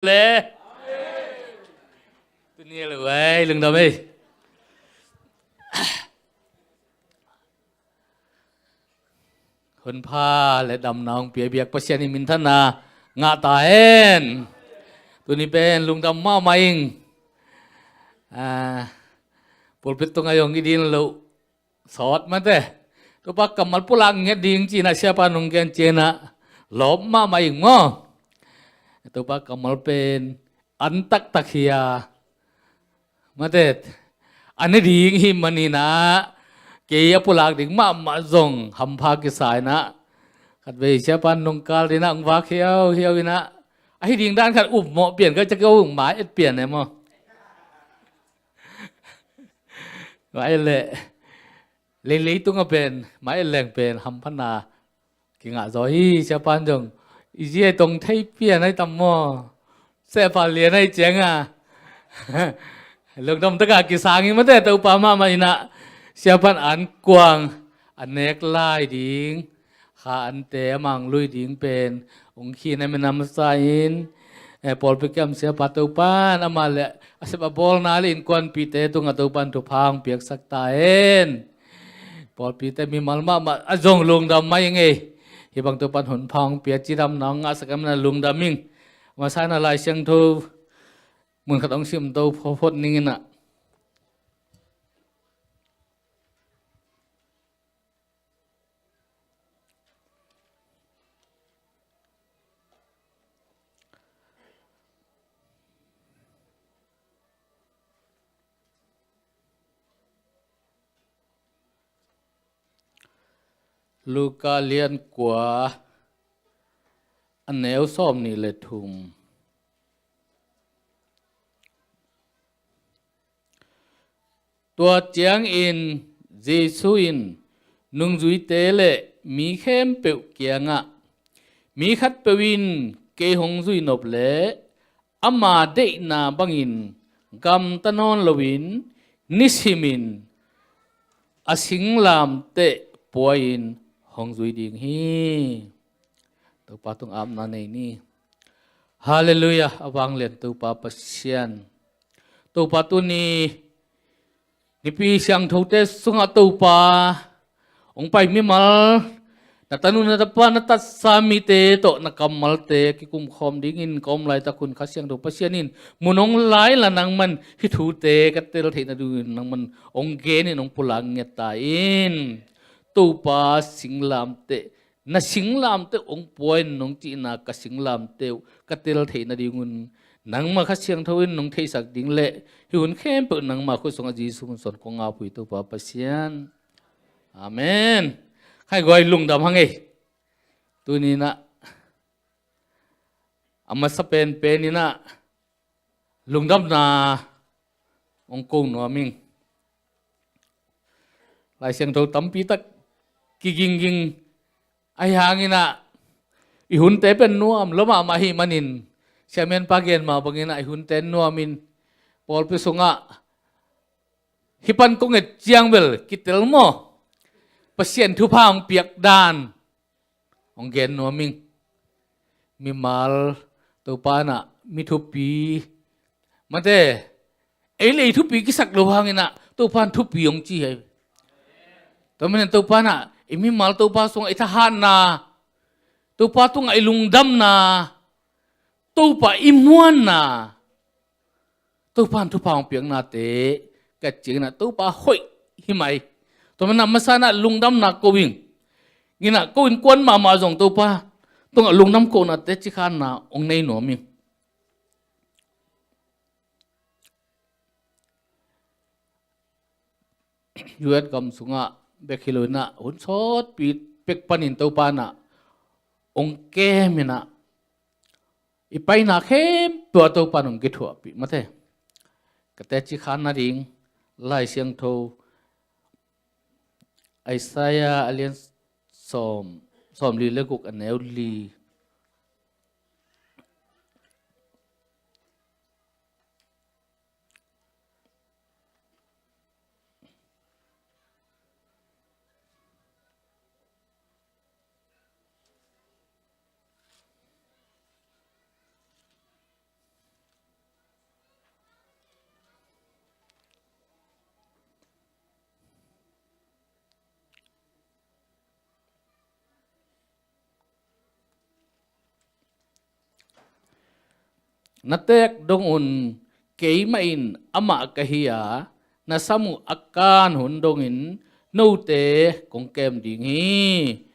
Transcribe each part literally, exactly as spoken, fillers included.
le. Tuni a lo ai lungdam ei. Hun pha le damna hong pia biak Pasian in minthanna ngah ta hen. Tuni pen lungdam mahmah ing. Ah, pulpit tungah hong i din loh sawt mate. Topa kammal pulak ngiat ding ci-in ah siapa nong gen ciangin ah lawp mahmah ing maw. Topa kammal pen an taktak hi a, mate, a ne ding hi manin ah kei a pulak ding mahmah zong hampha kisa in ah khatvei siapa nong kal ding ah hong vak hiauhiau in ah a hi ding dan khat upmawh pian ka cak hong mai et pian e maw. Mai et leh leilei tungah pen mai et leng pen hamphatna kingah zaw hi. Siapa in zong i zi ei tong thei pian ai tam maw. Siapa lian ai ciang a lungdam taka kisang hi mate. Topa mahmah in ah siapa in an kuang a nek lai ding, kha ante a mang lui ding pen hong khin a minam sa in, eh, pawlpi kiam siapa Topa in amah le a sep a bawlna le innkuanpihte tungah Topa in thupha hong piaksak ta hen. Pawlpite mimal mahmah a zong lungdam mai ing ei. Hih bang Topa in hun pha hong pia cidamna hong ngahsak a minam lungdam ing. Masa in ah Lai Siangtho mun khat hong simto phawtphawt ning in ah. Luka lian kua a neu sawmnih le thum. Tua ciangin Jesu in nungzuite le mi khempeuh kiangah, mi khatpeuh in kei hong zui nop leh ama deihna bangin gamta nawn loin nisimin a singlamteh pua-in hong zui ding hi. Topa tung apna nei ni. Halleluiah. A vanglian Topa Pasian, Topa tuni Nipi siangthote sungah Topa hong pai mimal na tanu na tapa na tatsa mite tawh na kammalte kikumkhawm dingin ka om laitak hun Kha Siangtho Pasian in mun hong la inla nangman hih thute ka tel theih nadingin nangman hong genin hong pulak ngiat ta in. Topa singlamteh, na singlamteh hong pua in nong cihna ka singlamteh uh ka tel theih nadingun nangma Kha Siangtho in nong theihsak ding le hih hun khempeuh nangma khut sungah Jesu min suang kong ap uh hi Topa Pasian. Amen. Khaiguai lungdam hang ei. Tuni in ah a masa penpen in ah lungdamna hong ko nuam ing. Lai Siangtho tampi tak kigingging ahi hangin ah i hunte pen nuam lua mahmah ahih manin siamen pa gen mah bangin ah i hunte nuamin pawlpi sungah hih pan kong et ciang bel kitel maw, Pasian thupha hong piak dan hong gen nuam ing. Mimal Topa in ah mi thupi, mate, ei le ei thupi kisak lo hangin ah Topa in thupi hong ci hi. Tua manin Topa in ah i mimal Topa sungah i thahatna, Topa tungah i lungdamna, Topa i muanna, Topa in thupha hong piaknate ka et ciangin ah Topa hoih hi mai. Tua manin ah masa in ah lungdamna ko ing. In ah ko innkuan mahmah zong Topa tungah lungdam kohnate cikhanna hong nei nuam ing. U S gam sungah bek hi lo in ah hun sawtpi pek panin Topa in ah hong kem in ah i paina khempeuh ah Topa in hong kithuahpih, mate. Ka teci khan nading Lai Siangtho Isaiah a lian sawm, sawmli le guk a neu li. Na teek dong un, keimah in amah ka hi a, na sam uh a kan hun dongin note kong kem ding hi.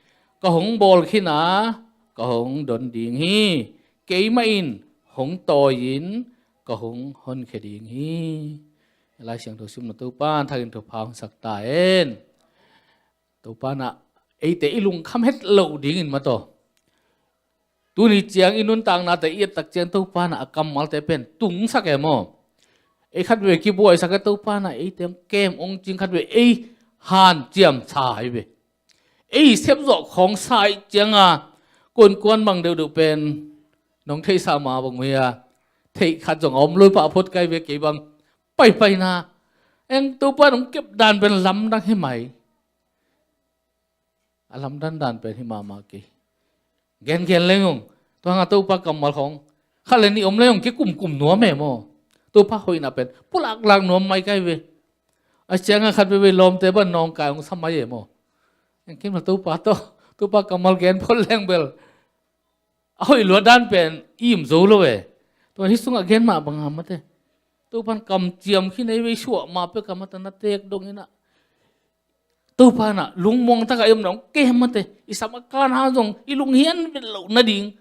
Ka hong bawl khin a, ka hong don ding hi. Keimah in hong tawi-in ka hong honkhia ding hi. Lai Siangtho simna Topa in thakin thupha hong sak ta hen. Topa in ah eite i lungkham het loh dingin mataw, tuni ciang i nuntaknate i ettak ciang Topa in ah a kammalte pen tungsak e maw? Ei khatvei kibuaisak e, Topa in ah eite hong kem hong cing, khatvei ei hanciam sa hi ve. Ei sepzawh khawng sa ih cianga kuankuan bang deuhdeuh pen nong theihsa ma bang uh hi a, theih khat zong a om lo pah phot kai ve, kei bang paipaina. Eng, Topa in hong kep dan pen lamdang hi mai. A lamdang dan pen hi mahmah kei. Gengen leng ung, tua hanga Topa kammal khawng khat le nih om leng ung, kikumkum nuam e maw? Topa hoihna pen pulaklak nuam mai kai ve. A cianga khat veivei lawmte ban nawngkai hong sa mai e maw? Engkim la Topa tawh, Topa kammal gen phot leng bel a hoih luat dan pen i im zo lo e. Tua hi sungah gen mah banga mate, Topa in kamciam khin ei vei suah mah pek a mate, na teek dongin ah Topa in ah lungmuang takah i omna hong kem mate, i sam a kan hang zong i lunghian vet loh nading,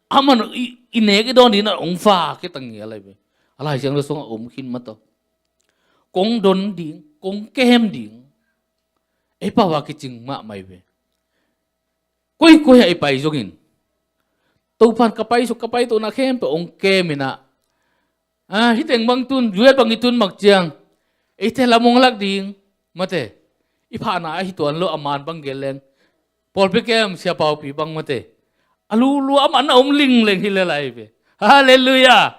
aman i, i nek i dawn dingin ah hong vak hi ta ngial ai ve. A Lai Siangtho sungah om khin mataw. Kong don ding, kong kem ding. Ei pau a kicing mahmah ai ve. Koikoi ah i pai zongin Topa in ka pai suk, ka pai tawh na khempeuh hong kem in ah, ah, hih teng bang tun, zuet bang i tun mak ciang eite lam hong lak ding mate. I phahna ahi tuan lo, a man bang gen leng, pawlpi kem sia paupi bang mate, a lulua amah na om lingleng hi lel ai ve. Halleluiah.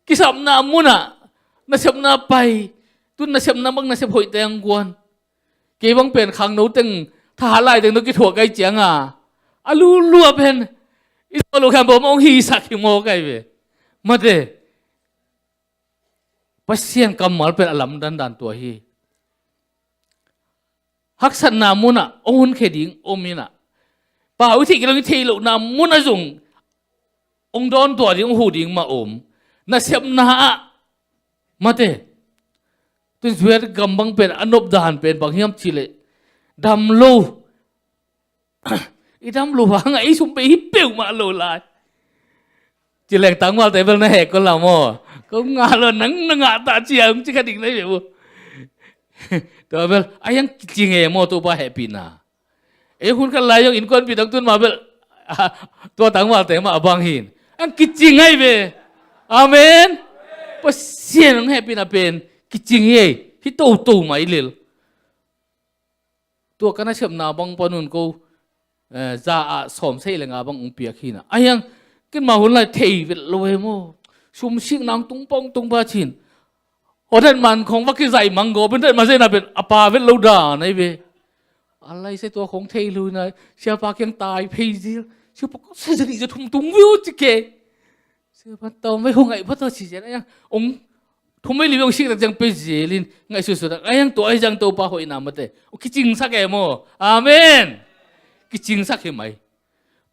Kisapna munah nasepna pai, tun nasepna bang nasep hoihte hong guan. Kei bang pen khangno teng, thahat lai teng tawh kithuah kai cianga a lulua pen i tawh lo khempeuh mah hong hisak hi maw kai ve. Mate, Pasian kammal pen a lamdang dan tua hi. Haksatna munah hong honkhia ding om in ah, pau i theih kilawm i theih lohna munah zong hong dawn tuah ding, hong huh ding mah om. Nasepna ah mate, tun zuet gam bang pen a nop dan pen bang hiam cih leh, dam lo. I dam lo hangah ei sum pei hi peuhmah lo lai. Ci leng tangvalte bel na heh kol la maw? Ko ngah lo, nang na ngah ta cia hong ci kha ding na hi ve bu. Tua bel a hiang kicing e maw, Topa hehpihna. Ei hun khat lai zong innkuanpih dang tun mah bel, tua tangvalte mah a bang hin, ang kicing ai ve. Amen. Pasian hong hehpihna pen kicing hi ei, hi toto mai lel. Tua ka nasepna bang panun ko, eh, za ah sawm sei le nga bang hong piak hi na. A hiang, ken mah hun lai thei vet lo e maw. Sumsikna hong tung pong tung pa cin. Aw, dat man khong va kizaih mang go, pen dat man zaihna pen a pa vet lo dan ai ve. A lai se tua khong thei lo na, siapa kiang tai phei zil. Siapa ko se zani za thum tung viu ci ke. Siapa tawm vai hong ngaih pa tawh ci zian a yang. Ong thum vai li vai ong sik tak ciang pe zilin ngaih susu tak a yang, tua ai zang Topa hoihna mate. O kicingsak e maw. Amen. Kicingsak hi mai.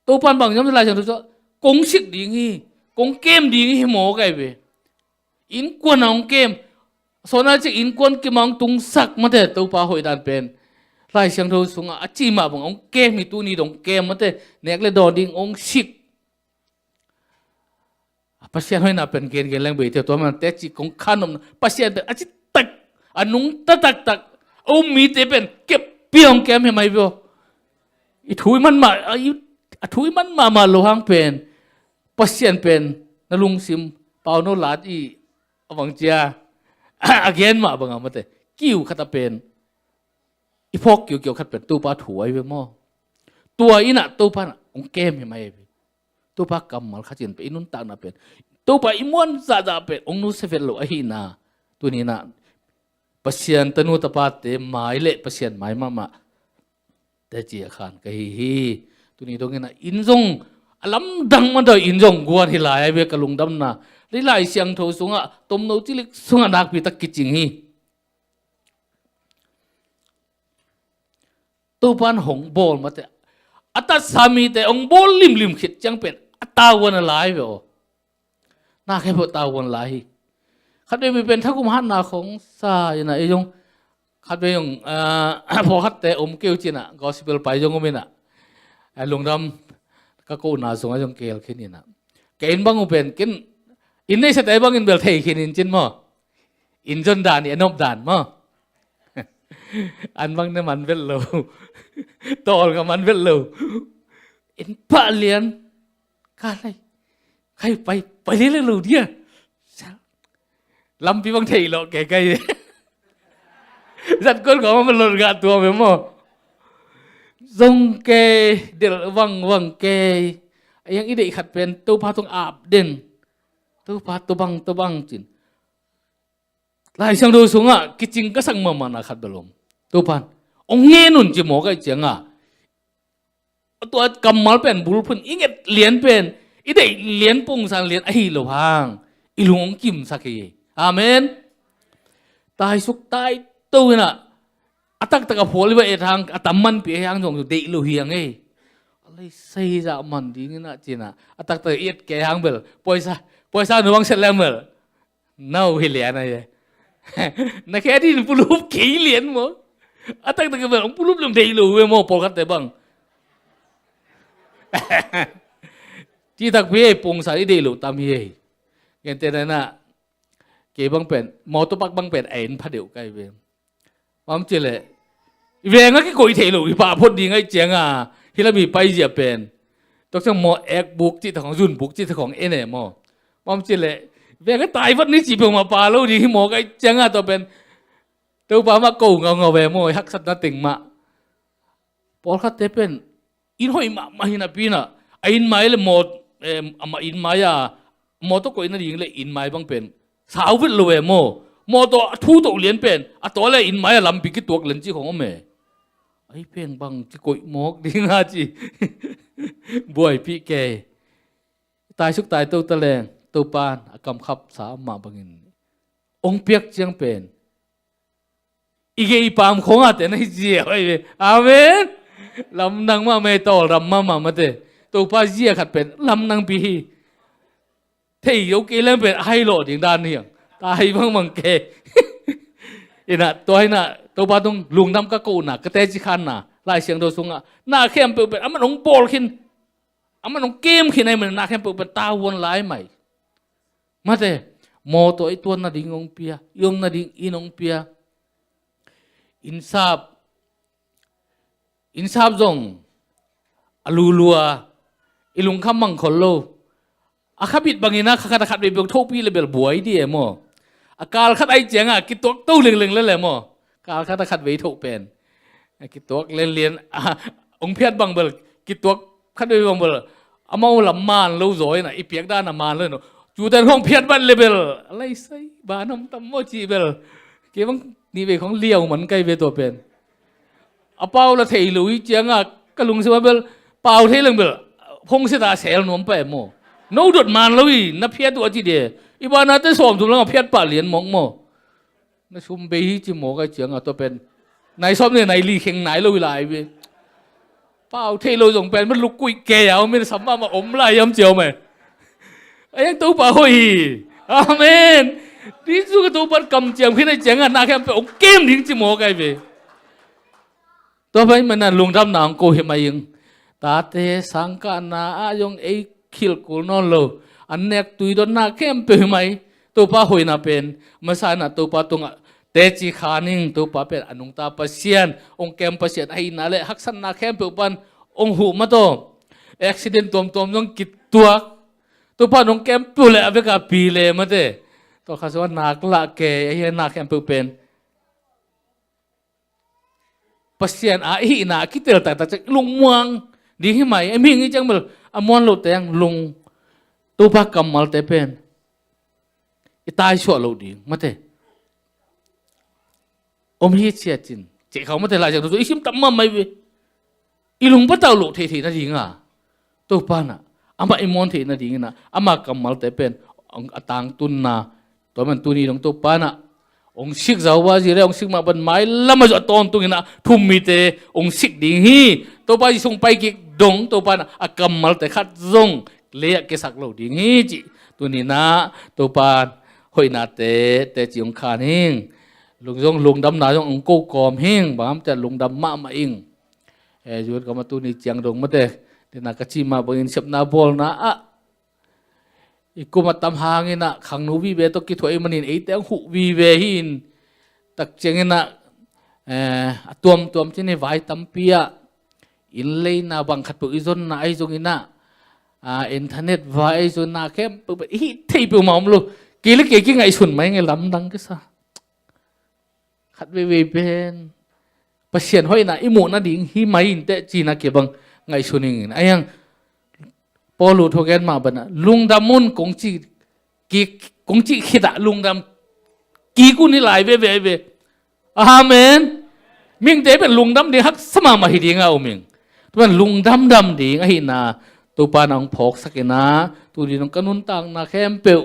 Topan bang zam Lai Siangtho kong sik ding hi, kong kem ding hi maw kai ve. Innkuan a hong kem. Sawnal cik innkuan kim a hong tungsak mate, Topa hoih dan pen. Lai Siangtho sungah a ci mah bang hong kem hi, tuni dong kem mate. Nek le dawn ding hong sik. Pasian hoihna pen gen gen leng bei te, tua man te ci kong khan om. Pasian pen a ci tak, a nungta taktak. A um mite pen kep piang kem hi mai vio. I thu i man mah, a thu i man mahmah lo hang pen Pasian pen na lungsim pau no lat i a bang cia a gen mah banga mate. Kiu khat a pen i phawk kiukiau khat pen Topa thu ai ve maw. Tua inah Topa nah hong kem hi mai ai ve. Topa kammal khat in pen i nuntakna pen, Topa i muan zahzah pen hong nusia vet lo ahihna, tuninah Pasian tanu tapate mai le Pasian mai mahmah teci a khan ka hi hi. Tuni dongin ah inn zong a lamdang madawi inn zong guan hi lai ai ve ka lungdamna. Lei Lai Siangtho sungah, tomno cilik sungah nakpi tak kicing hi. Topan hong bawl mate, a tatsa mite hong bawl limlim khit ciang pen a tavuan a lai ve aw. Na khempeuh tavuan lai hi. Khat vei pen thakum hatna khong sa inah ei zong khat vei zong, ah, pawlkhatte om keu cinah gospel pai zong om inah, ah, lungdam ka kohna sungah zong kihel khin inah, ka inn bang uh pen ken inn neisate bangin bel thei khin in cin maw? Inn zon dan i a nop dan maw? An bang ne man vet lo. Tawl ka man vet lo. Inn pah lian. Ka lai. Khai pai, pai lian lo dia. Lampi bang thei lo ke kai. Zat kon ko ma lon ga tua me maw? Zong kei, del vang vang kei. A yang i deih khat pen Topa tung ap den. Topa tobang tobang cin. Lai Siangtho sungah kicing ka sak mahmahna khat bel om. Topan ong ngen un ci mawk ai cianga, tua kammal pen bulphuh in i nget lian pen, i deih lian pungsan lian ahi lo hang i lung ong kimsak hi. Amen. Taisuk taito inah a taktak a phual i va et hang, a tam manpih ahi hang zong deih lo hi hang ei. A lei sei zah man ding inah cinah a taktak i et kei hang bel poisa, poisa nu bang set leng bel nau hi lian a hi. Na khe din pulup kei lian maw? A taktak bel ong pulup lem deih lo ve maw pawlkhatte bang? Citak pi ei pungsan i deih lo tam hi ei. Gente na inah kei bang pen mawtaw pak bang pen a en pha deuh kai ve. Mam ci leh i veng a kikoih thei lo i pah phot ding aih cianga hila mi paizia pen. Tok ciang maw ek buk cih thakhong zun buk cih thakhong en e maw? Mam ci leh i veng a taivat ni cih peuhmah pa lo ding hi mawk aih cianga tua pen Topa mah ko ngaungau ve maw? I haksatna teng mah. Pawlkhatte pen inn hoih mahmah hi napi inah a inn mai le maw, amah inn mai a mawtaw koih nading le inn mai bang pen sau vet lo e maw? Mawtaw a thu toh lian pen a taw le inn mai a lampi kituak len ci khong om e. Ai peng bang kikoih mawk dinga ci. Buaipih kei. Taisuk taito ta leng Topan a kamkhapsa mah bangin ong piak ciang pen i gei i pam khong a te na hi zia hoi ve. Amen. Lamdang mahmah ei, tawldam mahmah mate. Topa zia khat pen lamdang pi hi. Thei zo kei leng pen a hai lawh ding dan hiang. Ta hai bangmang ke. Inah tua inah Topa tung lungdam ka kohna, ka teci khanna Lai Siangtho sungah na khempeuh pen aman ong bawl khin, aman ong kem khin ahi man na khempeuh pen tavuan lai mai. Mate, mawtaw i tuan nading ong pia, i om nading inn ong pia. Innsap, innsap zong a lulua, i lungkham mang khol lo. A khabit bangin a kha khat a khat vei bek thohpi le bel buai di e maw? A kal khat aih cianga kituak to lengleng le le maw? Kal khat a khat vei thoh pen a kituak lenlian a, ong phiat bang bel kituak khat vei bang bel amau lam man lo zaw ina i piak dan a man lo ina. Cuten hong phiat bat le bel a lai sai ba nam tam maw cih bel kei bang nih vei khong liau man kai ve tua pen. A pau la thei lo i cianga ka lungsim a bel pau thei leng bel hong seta sel nuam pa e maw? No dot man lo i na phiat uh a ci de. I bana te sawm thum langa phiat pah lian mawk maw? Na sum bei hi ci mawk ai cianga tua pen nai sawm ne nai li kheng nai lo i lai ve. Pau thei lo zong pen man lukkuih kei a om in sam mahmah om lai hiam ci a om e. A yang Topa hoih hi. Amen. Jesu ka Topa kamciam khin ai cianga na khempeuh ong kem ding ci mawk ai ve. Tua pai mana lungdamna ong ko hi mai ing. Tate sangkahna ah zong ei khilh kul nawn lo. An nek tui dotna khempeuh hi mai. Topa hoihna pen masa ina Topa tungah teci kha ning. Topa pen a nungta Pasian, ong kem Pasian ahihna le haksatna khempeuh pan ong huh mataw. Accident tuamtuam zong kituak. Topa nong kem peuh le a veka pi le mate. Tua kha sua nak lah kei ahi na khempeuh pen Pasian a i hihna a kitel taktak ciang lungmuang ding hi mai. A mihing i ciang bel a muan lote ang lung Topa kammalte pen i taisuah loh ding mate. Om hi ciat cin cih khau mate lai ciang tu i sim tam mahmah i ve. I lung patau loh theihtheih nadinga Topa na amah i muan theih nadingina ama kammalte pen a tangtunna tua man tuni dong Topa na ong sik zauva zi le ong sik mah ban mai lama zu a tawntungina thum mite ong sik ding hi. Topa Jesu ong pai kik dong Topa na a kammalte khat zong lei-ah kisak lo ding hi cih Tuni-in ah Topa hoihnate teci hong khan hing. Lung zong lungdamna zong hong ko kawm hing. Bang hang hiam cih leh lungdam mahmah ing. Eh, zun ka ma tuni ciang dong mate. Tena ka cih mah bangin sepna bawlna ah i kum a tam hangin ah khangno vive tawh kithuah ahih manin eite hong huh vive hi-in, tak ciangin ah, eh, a tuamtuam cih ni vai tampi ah, inn leina bang khat peuh i zonna ahi zongin ah, ah, internet vai ahi zongin ah khempeuh pen i hih theih peuhmah om lo. Kei le kei kingaihsun mai ing e, lamdang kisa. Khat veivei pen Pasian hoihna i muh nading hi mai inteh cihna kei bang ngaihsun ing in. Ahi hang Paul uh thugen mah bangin ah lungdam un kong ci, ki, kong cih khit ah lungdam kik un hi lai veve ve. Amen. Mihingte pen lungdam ding haksa mahmah hi ding a om ing. Tua pen lungdamdam ding ahihna Topa in ah hong phawksak in ah, tuni in ah ka nuntakna khempeuh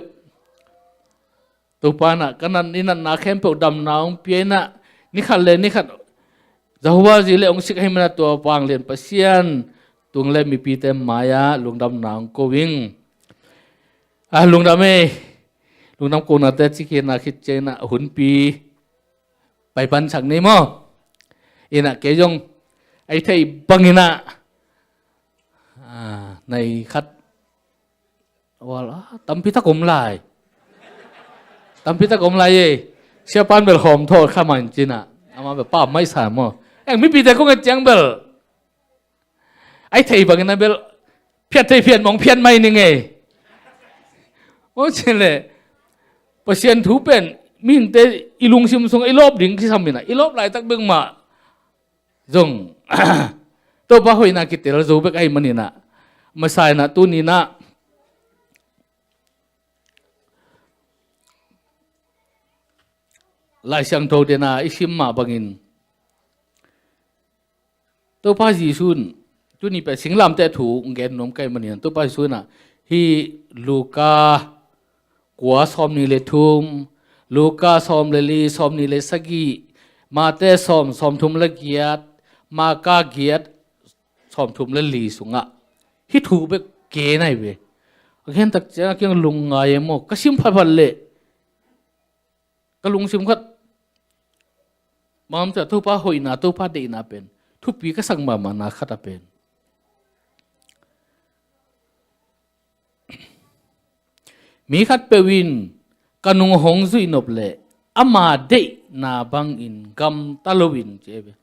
Topa in ah ka nat, i natna khempeuh damna hong pia in ah, ni khat le ni khat Jehovah zi le hong sik ahih manin ah tua vanglian Pasian tung le mipite mai-ah lungdamna hong ko ing. Ah, lungdam ei. Lungdam konate ci khit na khit ciangin ah hunpi pai pansak ni maw. In ah kei zong a i theih bangin ah, ah, nai khat Wal, ah, tampi tak om lai. Tampi tak om lai e. Siapa in bel hawm thaw kha mah in ci-in ah, amah bel pam mai sa maw. Eng mipite kong et ciang bel a i theih bangin ah bel phiat thei phiat mawng phiat mai ning e. Aw ci leh Pasian thu pen mihingte i lungsim sungah i lawp ding kisam in ah, i lawp laitak bek mah zong Topa hoihna kitel zo bek ahih manin ah, masa in ah tuni in ah Lai Siangtho tena i sim mah bangin Topa Jesu in tuni pen singlamteh thu hong gen nuam ka hih manin ah, Topa Jesu in ah hih Luka kua sawmnih le thum, Luka sawm le li, sawmnih le sagih, Mate sawm, sawmthum le giat, Marka giat, sawmthum le li sungah hih thu bek gen ahi ve. A gen tak ciang a kiang lungngai e maw, ka sim phatphat leh ka lungsim khat, bang hang hiam cih leh Topa hoihna, Topa deihna pen thupi ka sak mahmahna khat a pen, mi khatpeuh in ka nung hong zuih nop leh ama deihna bangin gamta lo in, ci hi ve.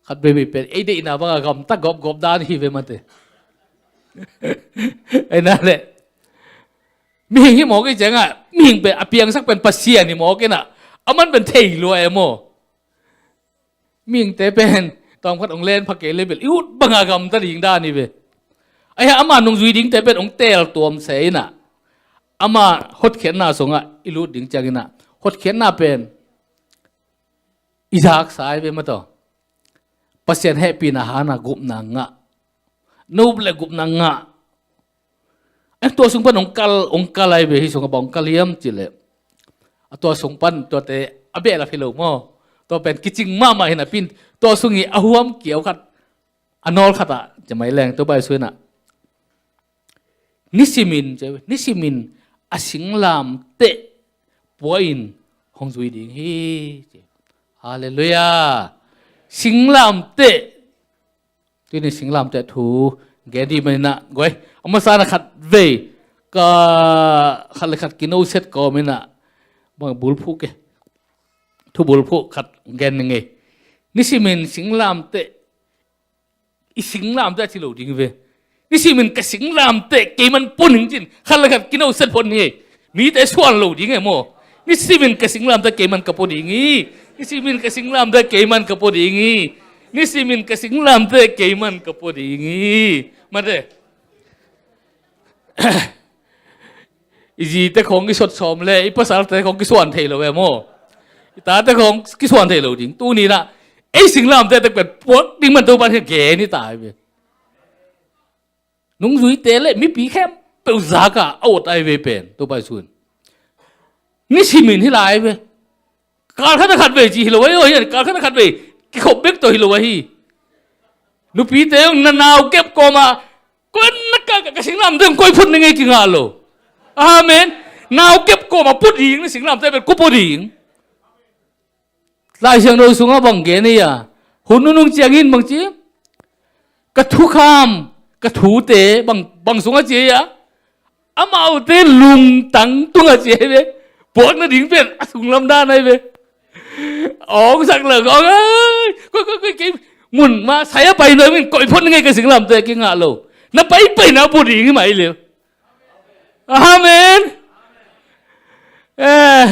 Khat veivei pen ei deihna banga gamta gawpgawp dan hi ve mate. Ahi na leh mihing hi mawk i ciangah, mihing pen a piangsak pen Pasian hi mawk in ah, aman pen thei lua e maw. Mihingte pen tawmkhat hong len pha kei le bel i ut banga gamta ding dan hi ve. Ahi hang ama nungzui dingte pen hong teel tuam se in ah, ama hotkhiatna sungah i lut ding ciangin ah, hotkhiatna pen i zaksa hi ve mate. Pasian hehpihna hangin ah gupna ngah, nop le gupna ngah. Eh, tua sung pan hong kal, hong kal ahi ve, hih sungah bang hong kal hiam cih leh, a tua sung pan tuate a behlap hi lo maw. Tua pen kicing mahmah hi napi-in, tua sung i a huam kiau khat, a nawl khat ah, ci mai leng, Topa Jesu in ah nisimin, ci, nisimin a singlamteh pua in hong zui ding hi, ci. Halleluiah. Singlamteh. Tuni singlamteh thu gen dih manin ah, guai, a masa in ah khat vei, ka khat le khat kinoset kawmin ah, bang bulphuh ke, thu bulphuh khat gen ning ei. Nisimin singlamteh, i singlamteh a ci lo ding ve. Nisimin ka singlamteh keiman pua ning ci-in khat le khat kinoset phot ning ei. Mite suan lo ding e maw. Nisimin ka singlamteh keiman ka pua ding hi. Nisimin ka singlamteh keiman ka pua ding hi. Nisimin ka singlamteh keiman ka pua ding hi. Mate. I zite khawng i sot sawm le i pasalte khawng kisuan thei lo e maw. I tate khawng kisuan thei lo ding. Tuni in ah ei singlamteh tek pen puak ding man Topa in gen hi ta hi ve. Nungzuite le mipi khempeuh zakah a ut ahi ve pen, Topa Jesu in. Nisimin hi lai ve. Kal khat a khat vei ci hi lo ahi, aw, hian kal khat a khat vei kikhop bek tawh hi lo ahi. Nupite hong na nau kep kawmah, koi na ka, ka, ka singlamteh hong koi phot ning ei kingah lo. Amen. Naukep kawm a pua ding, na singlamteh pen kua pua ding. Lai Siangtho sungah bang gen hi a, hun nunung ciangin bang ci, ka thukham, ka thute bang, bang sungah ci hi a, amaute lungtang tungah ci hi ve. Puak nading pen a sunglam dan ahi ve. Ong sak lo, ong ai, koi, koi, koi, kei mun ma saya pai no min koi phot ngei ka singlamteh kingah lo. Na pai pai na pua ding hi mai le. Amen. Eh.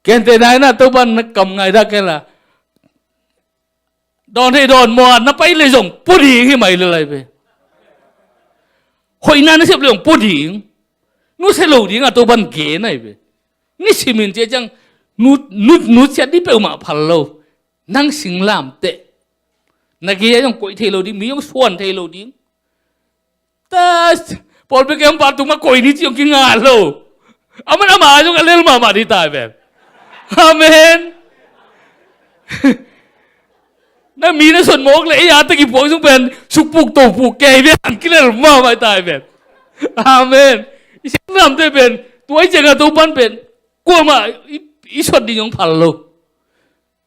Kente nai na Topan na kam ngai da kela. Dawn hei dawn maw, na pai le zong pua ding hi mai le lai ve. Hoihna na sep le zong pua ding. Nu se lo ding a Topan gen ai ve. Ni simin cia ciang nu, nu, nu ciat di peuhmah phal lo. Nang singlamteh. Na gei a zong koih thei lo ding, mi zong suan thei lo ding. Test. Paul Pekem pa tung ma koi ni ciong kingah lo. Aman ama zong a lel mahmah di tai pen. Amen. Na mi na son mawk le ei a teki puak zong pen sukpuk topuk kei ve ang kilel mahmah tai pen. Amen. I singlamteh pen tua i ciang a Topan pen kuamah i, i sot ding zong phal lo.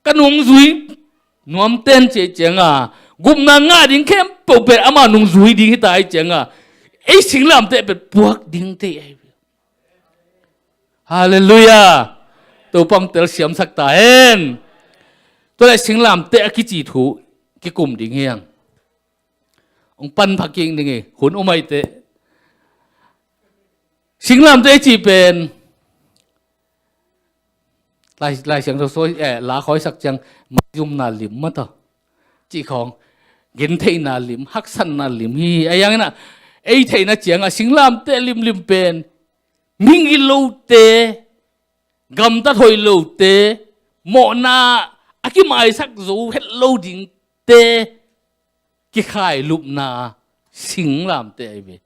Ka nungzui nuam ten cia cianga gupna ngah ding khempeuh pen ama nungzui ding hita i cianga ei singlamteh pen puak ding tei ai. Halleluiah. Topa hong telsiamsak ta hen. Tua le singlamteh a kici thu kikum ding hiang. Hong pan phaking ding hi hun um aiteh. Singlamteh i cih pen Lai, Lai Siangtho soi, eh, la khawisak ciang maizumna lim mah tawh cih khawng gentheihna lim, haksatna lim hi. A yang inah ei theihna ciangah singlamteh limlim pen mingil lote, gamtat hoih lote, mawhna a kimaisak zo het lo dingte kikhailupna singlamteh ahi ve.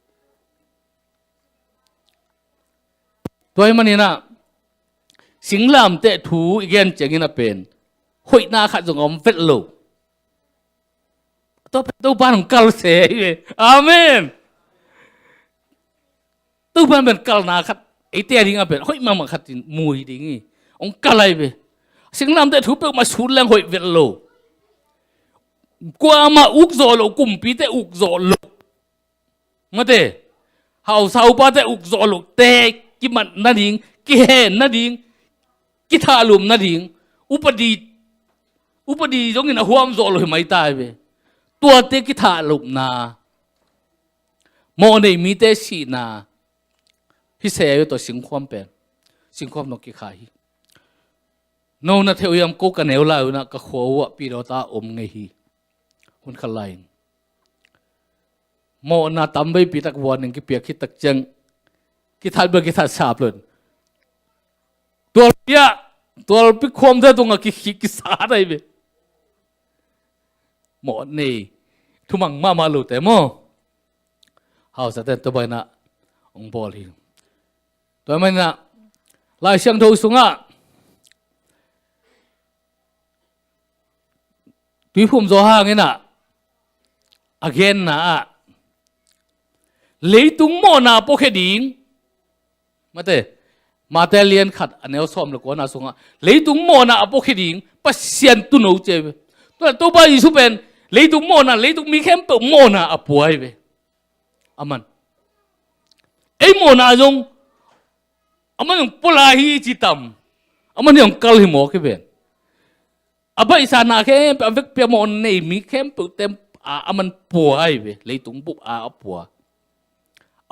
Tua ahih maninah singlamteh thu i gen ciangin a pen hoihna khat zong a om vet lo. Tua pen Topa hong kal se ahi ve. Amen. Topa pen kalna khat eite a ding a pen hoih mahmah khat in mu hi ding hi. Hong kal ahi ve. Singlamteh thu peuhmah sut leng hoih vet lo. Kuamah uk zawh lo, kumpite uk zawh lo. Mate, hausa upate uk zawh lo, te kimat nading, kihen nading, kithahlum nading, upadi, upadi zongin a huam zawh lo hi mai ta hi ve. Tuate kithahlupna, mawh nei mite sihna, hi se ahi ve tua singkhuam pen, singkhuam nong kikhai hi. No na theuh hiam ko ka neu lai unah ka khua uh ah pidawta om ngei hi. Hun khat lai-in mawhna tamveipi tak vuan in kipiak khit tak ciang kithat bel kithat sap lun. Tualpi ah, tualpi khuamte tungah kikhih kisat ahi ve. Mawh nei thumang mahmah lote maw? Hausa ten tua bainah hong bawl hi. Tua maninah Lai Siangtho sungah Tuiphum Johan inah a genna ah leitung mawhna puakhia ding. Mate, Mate lian khat a neu sawm le kuana sungah leitung mawhna a puakhia ding Pasian tuuno ci ahi ve. Tua Topa Jesu pen leitung mawhna, leitung mi khempeuh mawhna a pua ahi ve. Aman ei mawhna zong aman zong pua lai hi ci tam. Aman hi zong kal hi mawk hi ven. A baihsa na khempeuh, a vekpi a mawh nei mi khempeuh tem a, aman pua ahi ve, leitung bup a, a pua.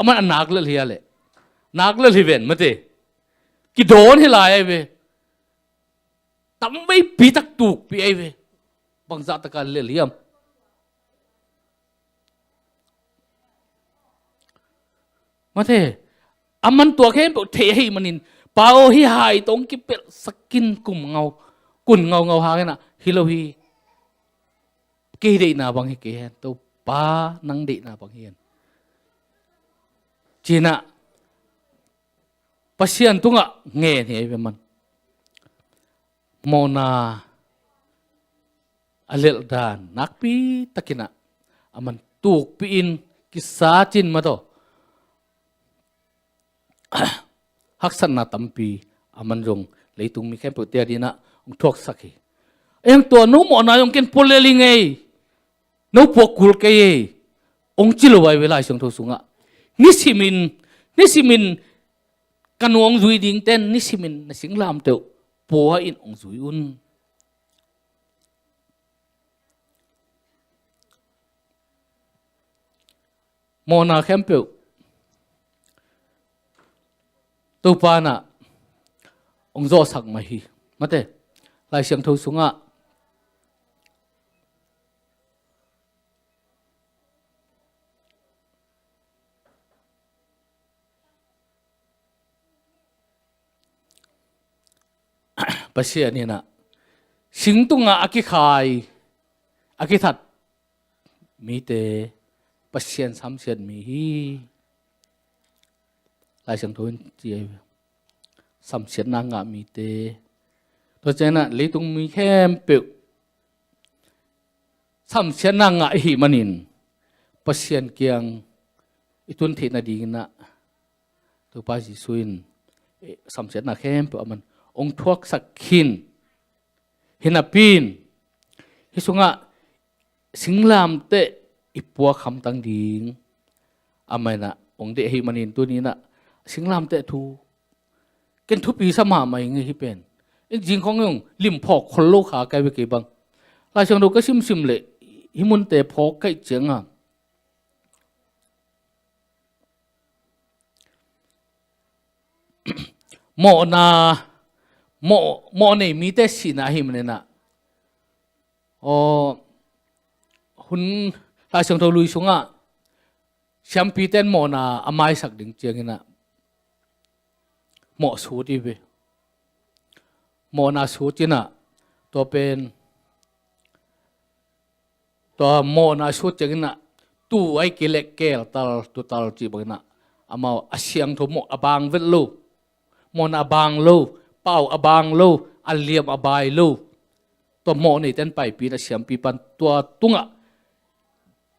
Aman a nak lel hi a leh. Nak lel hi ven mate. Kidawn hi lai ahi ve. Tamveipi tak tukpi ahi ve. Bangzah taka lel hiam? Mate, aman tua khempeuh thei ahih manin, Pa aw, hih hai tawh hong kipelhsak in kum ngau, kun ngaungau hang inah, hi lo hi. Kei deihna bang hi kei hen, Topa nang deihna bang hi hen. Cinah, Pasian tungah ngen hi ahi ve man. Mawhna a lelh dan nakpi takinah a man tukpi-in kisat in mataw. haksatna tampi a man zong leitung mi khempeuh te adingin ah hong thuaksak hi. Eng tua no mawhna zong ken pua lel hi ngei, no puak kul kei ei, hong ci lo ai ve Lai Siangtho sungah. Nisimin, nisimin ka nu hong zui dingten nisimin na singlamteh uh pua in hong zui un. Mawhna khempeuh Topa in ah hong zawhsak mah hi. Mate, Lai Siangtho sungah Pasian in ah sing tungah a kikhai, a kithat mite Pasian samsiat mi hi. Lai Siangtho in ci ahi ve. Samsiatna ngah mite. Tua ciangin ah leitung mi khempeuh samsiatna ngah i hih manin Pasian kiang i tun theih nadingin ah Topa Jesuh in, eh, samsiatna khempeuh a man hong thuaksak khin. Hi napi in hih sungah singlamteh i puak hamtang ding amah in ah hong deih ahih manin tuni in ah singlamteh thu ken thupi sa mahmah ing. Hih pen in zing khawng zong lim phawk khol lo kha ka hi ve kei bang. Lai Siangtho ka simsim leh hih munte phawk ka hih ciangin mawhna, mawh, mawh nei mite sihna ahih manin ah, aw, hun Lai Siangtho lui sungah siampite in mawhna a maisak ding ciangin ah mawh sut hi ve. Mawhna sut in ah tua pen, tua mawhna sut ciangin ah tu ai kei leh keel tal, tu tal cih bangin ah amau a siangtho mawh a bang vet lo, mawhna a bang lo, pau a bang lo, a liam a bai lo. Tua mawh neite in paipih in ah siampi pan tua tungah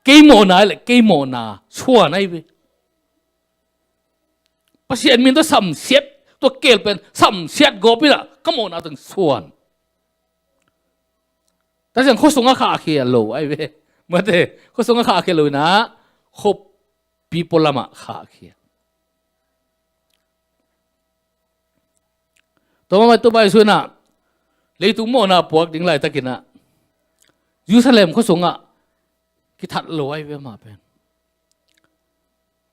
kei mawhna leh kei mawhna suan ahi ve. Pasian min tawh samsiat, tua keel pen samsiat gawp in ah ka mawhna teng suan. Tua ciang khuasung a khahkhia lo ahi ve. Mate, khuasung a khahkhia lo in ah khuapi pualam ah khahkhia. Tua mah bang Topa Jesuh in ah leitung mawhna puak ding laitakin ah Jerusalem khuasung ah kithat lo ahi ve amah pen.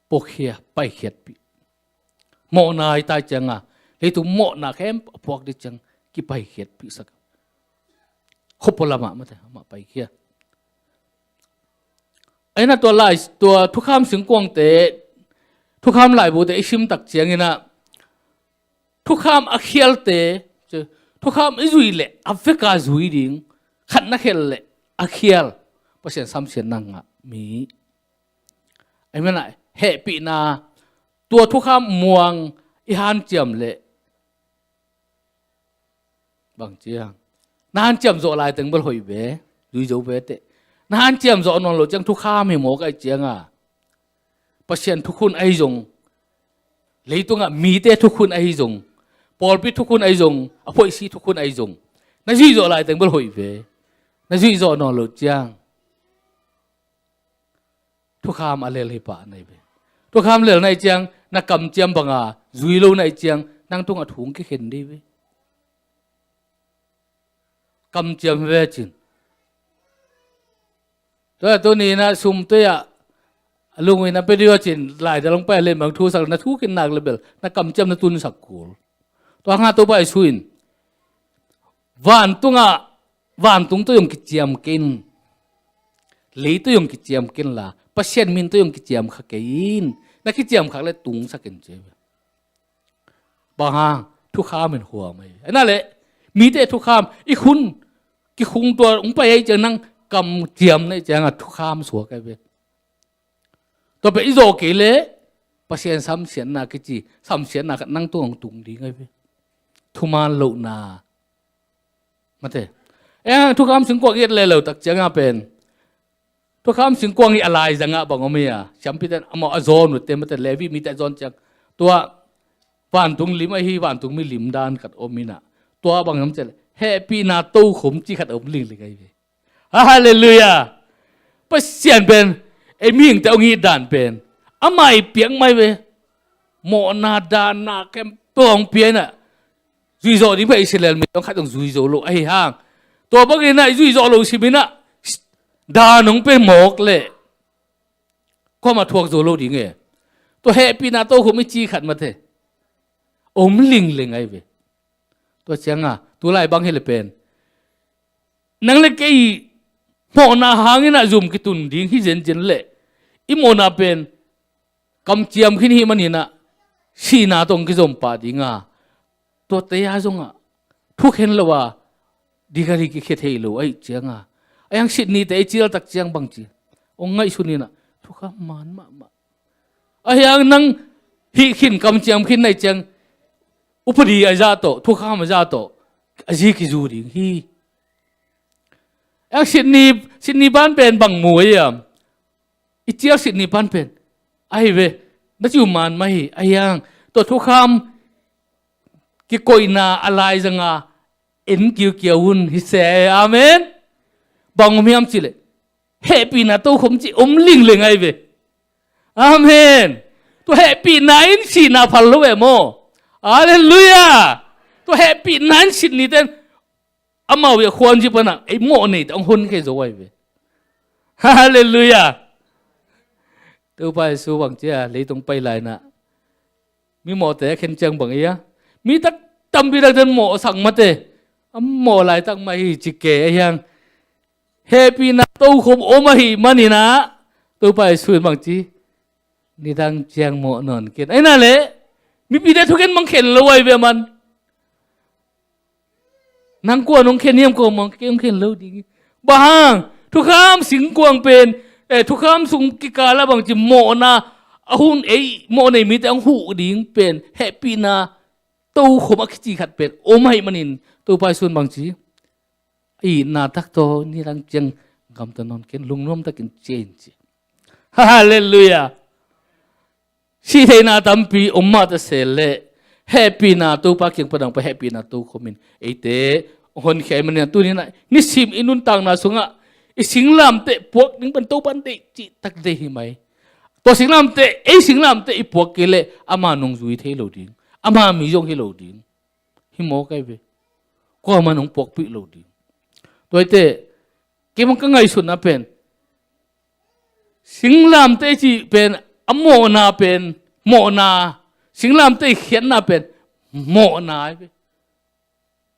Puakhia, paikhiatpih. Mawhna hi ta ciangin leitung mawhna khempeuh a puak ding ciang kipaikhiatpihsak. Khua pualam ah mate, amah paikhia. Ahi in ah tua lai, tua thukham singkuangte, thukham laibute i sim tak ciangin ah thukham a khialte, thukham i zuih leh a veka zui ding, khat na khial leh a khial, Pasian samsiatna ngah mi. Ahi in ah hehpihna, tua thukham muang i hanciam leh bang ciang, na hanciam zawh laiteng bel hoih ve, zui zo ve teh. Na hanciam zawh nawn loh ciang thukham hi mawk ahih ciangin Pasian thukhun ahi zong, leitungah mite thukhun ahi zong, pawlpi thukhun ahi zong, a phoihsi thukhun ahi zong, na zuih zawh laiteng bel hoih ve. Na zuih zawh nawn loh ciang thukham a lel hi pah na hi ve. Thukham lel na hih ciang na kamciam banga zui lo na hih ciang nang tungah thu hong kikhen ding hi ve. Kamciam hi ve cin. Tua tuni in ah sum tui ah a lung in a pia ding uh a cin, lai dal hong pai a len bang thu sak na thu khin nak leh bel na kamciam na tunsak kul. Tua hang a Topa Jesuh in vantungah, vantung tawh zong kiciam kei in, lei tawh zong kiciam kei in la Pasian min tawh zong kiciam kha kei in, na kiciam khak leh tungsak in ci. Bang hang? Thukham in huam ahi. Ahi na leh mite thukham i khun kikhung tua hong pai ahih ciang nang kamciam na hih ciangin thukham suak ahi ve. Tua pen i zawh kei leh Pasian samsiatna kici samsiatna khat nang tungah hong tung ding ahi ve. Thuman lohna. Mate. Eh, thukham singkuang i et leh lo tak ciangin pen thukham singkuang i a laizangah bang om hi a, siampite in amau a zawn uh te, mate, Levi mite a zawn ciang, tua Vantung lim ahi, vantung mi lim dan khat om inah, tua bang hiam cih leh hehpihna tokhom cih khat om lingling ahi ve. Halleluiah. Pasian pen ei mihingte hong it dan pen amah i piak mai ve. Mawhna, daanna khempeuh hong pia inah, zuih zawh ding pen Israel mi tawh khat zong zui zo lo ahi hang, tua bangin ah i zuih zawh lo sim inah dan hong pia mawk leh kuamah thuak zo lo ding e. Tua hehpihna tokhom i ci khat mate om lingling ahi ve. Tua cianga tulai bang hi le pen, nang le kei mawhna hangin ah zum kitun ding hi zenzen leh, i mawhna pen kamciam khin hi maninah sihna tawh hong kizom pah dinga, tuate a zongah thukhen lo a dikali kikhia thei lo ahih cianga, a hiang sitnite i cialtak ciang bangci hong ngaihsun inah, thukham man mahmah. A hiang nang hih khin, kamciam khin nai ciang, upadi a zah tawh, thukham a zah tawh a zi kizu ding hi. A hiang sitni, sitni ban pen bang mu a hiam? I cial sitni pan pen ahi ve. Na ci uh man mah hi. A hiang tua thukham kikoihna a laizanga en kiukiau un hi se. Amen. Bang om hiam cih leh hehpihna tokhom cih om lingling ahi ve. Amen. Tua hehpihna in sihna phal lo e maw? Halleluiah. Tua hehpihna in sitnite in amau i a khuanzi panah ei mawh neite hong honkhia zo ahi ve. Halleluiah. Topa Jesu bang cia leitung pai lai inah, mi mawhte a khen ciang bang ia, mi tak tampi tak den mawh a sak mate, a mawh laitak mah hi ci kei a hiang. Hehpihna tokhom om ahih maninah Topa Jesu in bang ci, nidang ciang mawh nawn ken. Ahi na leh mipite thuken mang khen lo ahi ve man. Nang kua nong khen hiam, kua mang kei hong khen lo ding. Bang hang? Thukham singkuang pen, eh, thukham sung kikala bangci mawhna a hun ei mawh nei mite hong huh ding pen hehpihna tokhom a kici khat pen om ahih manin Topa Jesu in bangci, a itna tak tawh nidang ciang gamta nawn ken, lungnuam takin cia in ci. Halleluiah. Sih theihna tampi om mah ta se leh hehpihna Topa kiang pan a hong pai hehpihna tokhomin eite hong honkhia ahih manin ah tuni inah nisim i nuntakna sungah i singlamteh puak ding pan Topa in deih cihtak deih hi mai. Tua singlamteh, ei singlamteh i puak kei leh ama nungzui thei lo ding, ama mi zong hi lo ding. Hi mawk ahi ve. Kuamah in hong puakpih lo ding. Tua hi teh, kei bang ka ngaihsutna pen, singlamteh i cih pen a mawhna pen, mawhna, singlamteh i khiatna pen mawhna ahi ve.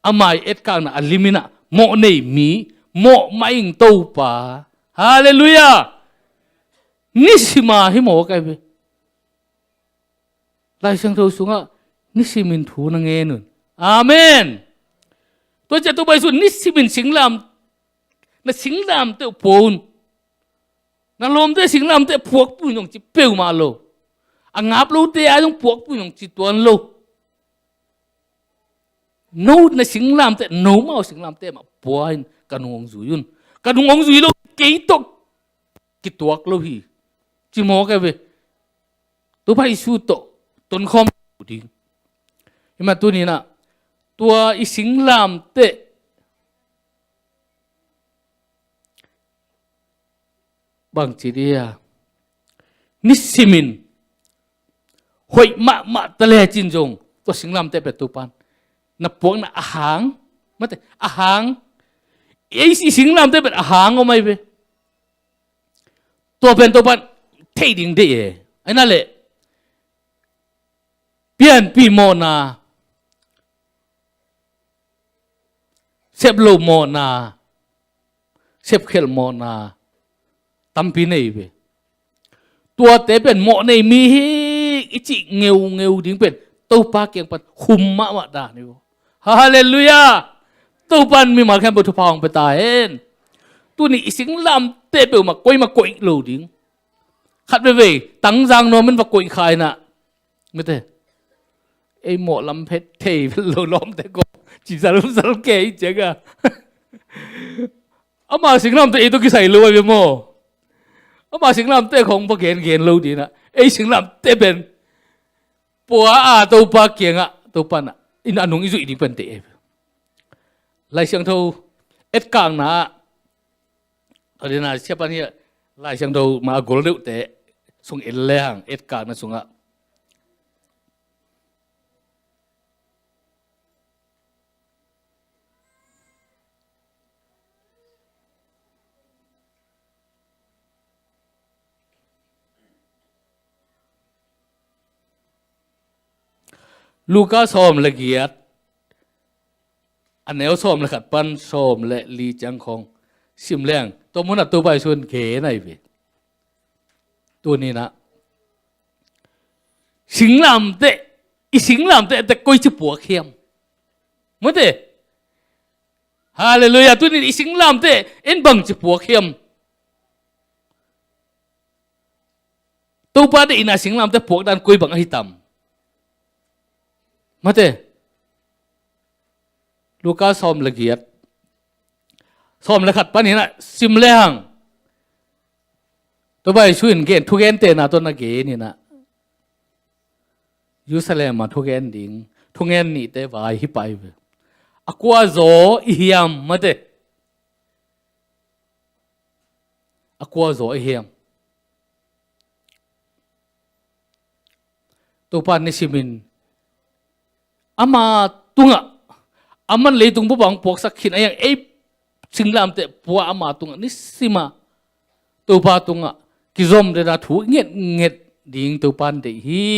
Ama i etkakna a lim inah mawh nei mi, mawh mah ing Topa. Halleluiah. Nisima hi mawk ahi ve. Lai Siangtho sungah nisimin thu na ngen un. Amen. Tua ciah Topa Jesu nisimin singlam, na singlamteh uh pua un. Na lawmte singlamteh puakpih un hong ci peuhmah lo. A ngap lote a zong puakpih un hong ci tuan lo. No na singlamteh, nomau singlamteh mah pua in ka nung hong zui un. Ka nung hong zui lo, kei tawh kituak lo hi. Ci mawk ahi ve. Topa Jesu tawh tonkhawm ding. Hi mah tuni inah tua i singlamteh bangci dia nisimin hoih mahmah ta lecin zong tua singlamteh pen Topa in na puakna a hang, mate, a hang, ei i singlamteh pen a hang om ahi ve. Tua pen Topa in thei ding deih e. Ahi na leh pianpih mawhna, sep lo mawhna, sepkhelh mawhna tampi nei ve. Tuate pen mawh nei mi hi i cih ngeungeu ding pen Topa kiang pan khum mahmah dan hi uh. Halleluiah. Topa in mimal khempeuh thupha hong pia ta hen. Tuni i singlamteh peuhmah koimah koih lo ding. Khat veivei tangzang nuam in va koih kha inah, mite, ei mawh lam phet thei vet lo lawmte ko ci zalzal kei cianga, ama singlamteh ei tawh kisai lo ahi ve maw? Ama singlamteh khong va gengen lo dinah ei singlamteh pen pua a Topa kiangah, Topa na in a nung i zuih ding pen te. Lai Siangtho etkakna ah, a dena siapan hi a, Lai Siangtho ma a gol deuhte sung en lehang etkakna sungah Luka sawm le giat, a neu sawm le khat pan sawm le li ciang khawng sim leng, tua munah Topa Jesu in gen ahi ve. Tuninah singlamteh, i singlamteh te koici puak hiam? Mate. Halleluiah. Tunin i singlamteh en bangci puak hiam? Topa deihna singlamteh puak dan koi bang ahi tam? Mate. Luka sawm le giat, sawm le khat paninah sim lehang, Topa Jesu in gen, thugentehna tawh na geninah Jerusalem ah thugen ding thungen nihte vai hi pah hi ve. A kua zaw i hiam? Mate. A kua zaw i hiam? Topa nisimin ama tungah, aman leitung bup ah hong puaksak khin a hiang ei singlamteh pua ama tungah nisima Topa tungah kizom dena thu ngetnget ding Topa in deih hi.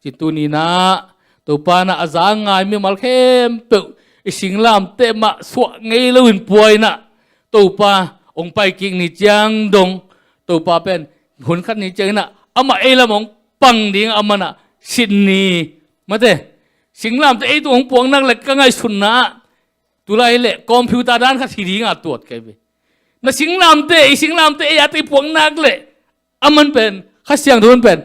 Cin tuninah Topa na a za ngai mimal khempeuh i singlamteh mah suah ngei loin pua inah Topa hong pai kik ni ciang dong, Topa pen hun khat ni cianginah amah ei lam hong pang ding a manah sit ni. Mate. Singlamteh ei tung hong puak nak le ka ngaihsutna ah tulai le computer dan khat hi dinga tuat kai ve. Na singlamteh, i singlamteh ei a tei puak nak le aman pen Kha Siangtho in pen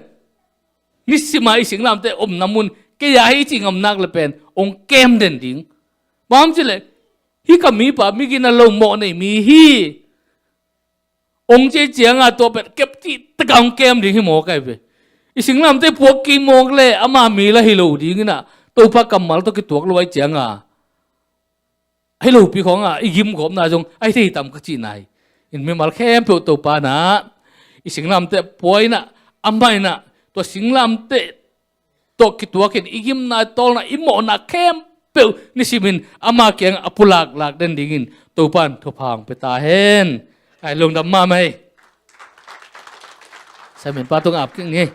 nisima i singlamteh omna mun kei a hi ci ngam nak le pen hong kem den ding. Bang hang cih le hih ka mipa migina lo mawh nei mi hi. Hong ci cianga tua pen kep cih taka hong kem ding hi mawk ahi ve. I singlamteh puak kik mawk le ama mi la hi lo dinginah Topa kammal tawh kituak lo ahi cianga ahi lopi khawngah i gimgawpna zong ahi thei tam ka cihna hi. In mimal khempeuh Topa na i singlamteh pua inah amah inah tua singlamteh tawh kituakin i gimna, i tawlna, i mawhna khempeuh nisimin ama kiangah a pulak lak den dingin Topa in thupha hong pia ta hen. Ai lungdam mahmah hi. Samin pa tung ap kik ni.